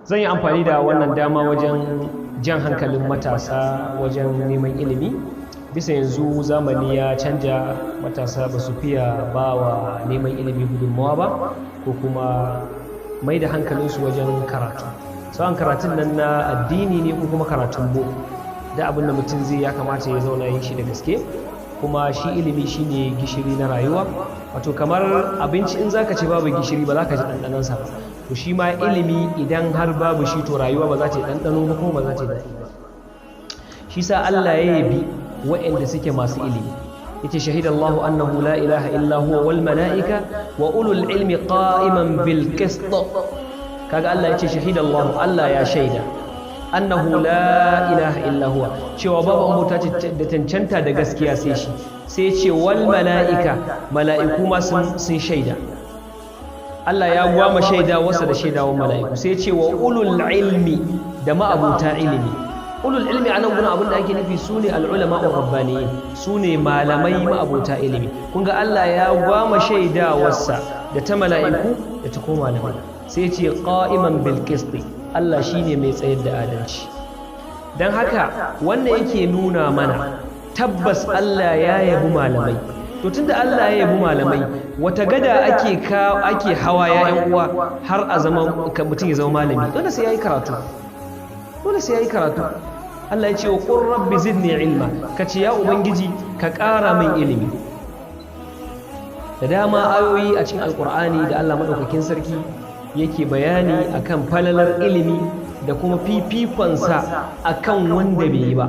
Zan yi amfani da wannan dama wajen jan hankalin matasa wajen neman ilimi. Bisa yanzu zamani ya canja, matasa ba su fiya ba wa neman ilimi gudunmawa ba, ko kuma mai da hankalinsu wajen karatu. Sauran karatun nan na addini ne ko kuma karatun boko, da abin da mutum zai ya kamata ya zauna yin shi da gaske. Kuma shi ilimi shine gishiri na rayuwa. Wato kamar abinci, in zaka ci babu gishiri ba za ka ji ɗanɗanonsa ba, to shi ma ilimi idan har babu shi, to rayuwa ba za ta yi ɗanɗano ba, kuma ba za ta yi daɗi ba. Shi sa Allah ya yabi waɗanda suke masu ilimi, yace: "Shahida Allahu annahu la ilaha illa huwa wal mala'ika wa ulul ilmi qa'iman bil qist." Kaga Allah yace: "Shahida Allahu", Allah ya shaida, "annahu la ilaha illa huwa", cewa babu abota da cancanta da gaskiya sai shi. Sai ce: "Wal mala'ika", mala'iku ma sun shaida. Allah ya gwama shaida wasa da shaidawan mala'iku. Sai ce: "Wa ulul ilmi", da ma'abuta ilimi. Ulul ilmi a nan gurin, abin da ake nufi su ne al'ulama rabbaniyin, su ne malamai ma'abuta ilimi. Kun ga Allah ya gwama shaidawarsa da ta mala'iku da ta kuma malamai. Sai ce: "Qa'iman bil qisti", Allah shine mai tsayar da adalci. Dan haka wannan yake nuna mana tabbas Allah ya yabi malamai. To tunda Allah ya yabi malamai, wata gada ake ka ake hawa, ya yan uwa, har a zama mutum ya zama malami? Dole sai yayi karatu, dole sai yayi karatu. Allah ya ce: "Wa qur rabbi zidni ilma", kace: "Ya Ubangiji, ka ƙara min ilimi." Da dama ayoyi a cikin Alƙur'ani da Allah madaukakin sarki yake bayani akan falalar ilimi da kuma fifikonsa akan wanda bai yi ba.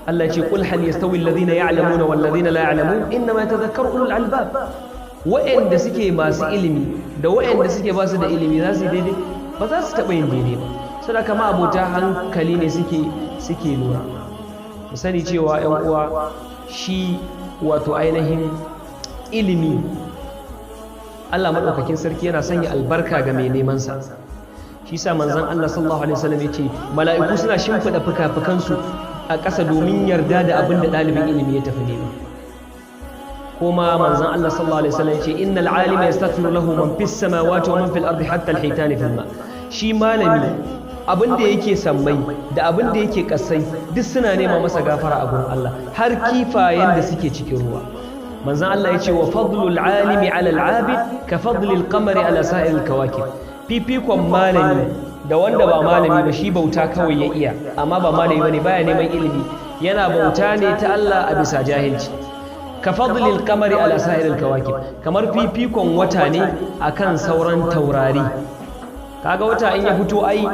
Allah ce: "Qul hal yastawi alladhina ya'lamuna wal ladhina la ya'lamun innama yatadhakkaru ulul albab." Wa'anda suke masu ilimi da wa'anda suke ba su da ilimi, za su yi daidai? Ba za su taɓa yin daidai ba. Saboda kama abota hankali ne suke lura. Mu sani cewa, 'yan uwa, shi wato ainihin ilimi, Allah maɗaukakin sarki yana sanya albarka ga mai neman sa. Shi sa manzon Allah sallallahu alaihi wasallam ya ce mala'iku suna shimfiɗa fuka-fukansu a ƙasa domin yarda da abin da ɗalibin ilimi ya tafi nema. Kuma manzon Allah sallallahu alaihi wasallam ya ce: "Innal alima yastaghfiru lahu man fis samawati wa man fil ardi hatta al hitani fil ma." Shi malami, abin da yake sammai da abin da yake kasai duk suna nema masa gafara a gurin Allah, har kifayen da suke cikin ruwa. Manzon Allah ya ce: "Wa fadlul alimi ala al abid ka fadlil qamari ala sa'iril kawakib." Fifikon malami da wanda ba malami ba, shi bauta kawai ya iya amma ba malami bane, baya neman ilimi, yana bauta ne ta Allah a bisa jahilci, ka fadlil qamari ala sa'iril kawakib, kamar fifikon wata ne akan sauran taurari. Kaga wata in ya fito, ai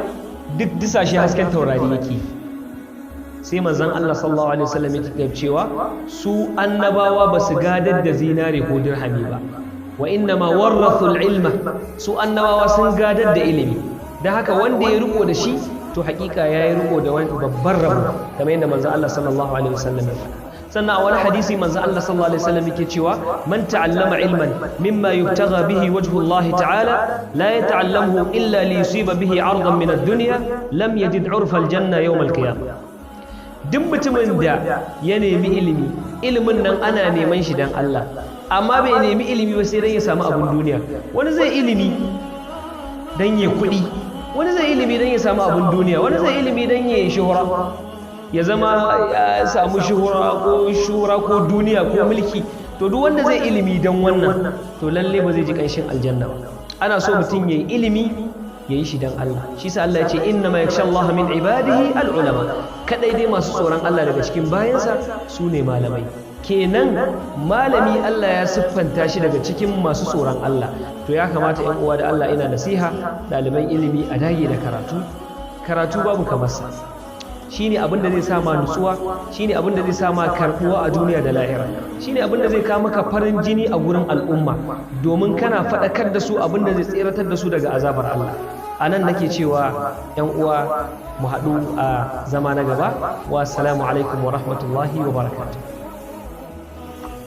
duk disashe hasken taurari yake. Sai manzon Allah sallallahu alaihi wasallam yake cewa su annabawa ba su gadar da zinare ko dirhami ba, wa inna ma warrathul ilma, su annabawa sun gadar da ilimi. Don haka wanda ya riko da shi, to hakika ya yi riko da wani babban rabo, kamar yadda manzon Allah sallallahu alaihi wasallam ya faɗa. Sannan a wani hadisi manzon Allah sallallahu alaihi wasallam yake cewa: "Man ta'allama ilman mimma yubtagha bihi wajhu Allah ta'ala, la yata'allamuhu illa li yusiba bihi 'ardan min ad-dunya, lam yajid 'urfa al-janna yawm al-qiyamah." Duk mutumin da ya nemi ilimi, ilimin nan ana neman shi dan Allah, amma bai nemi ilimi ba sai dan ya samu abun duniya. Wani zai ilimi dan ya kuɗi, wani zai ilimi dan ya samu abun duniya, wani zai ilimi dan ya shuhura, ya zama ya samu shuhura ko shura ko duniya ko mulki. To duk wanda zai ilimi dan wannan, to lalle ba zai ji kanshin aljanna ba. Ana so mutum ya yi ilimi, ya yi shi dan Allah. Shi sa Allah ya ce: "Innama yakhsha Allah min ibadihi al-ulama." Kadai dai masu tsoron Allah daga cikin bayansa su ne malamai. Kenan malami Allah ya siffanta shi daga cikin masu tsoron Allah. To ya kamata, 'yan uwa, da Allah ina nasiha, ɗaliban ilimi a dage da karatu. Karatu babu kamar sa. Shine abin da zai sa ma nutsuwa, shine abin da zai sa ma karbuwa a duniya da lahira, shine abin da zai kawo maka farin jini a gurin al'umma, domin kana faɗakar da su abin da zai tseratar da su daga azabar Allah. A nan nake cewa, 'yan uwa, mu haɗu a zama na gaba. Wa alaikum wa rahmatullahi wa barakatuh.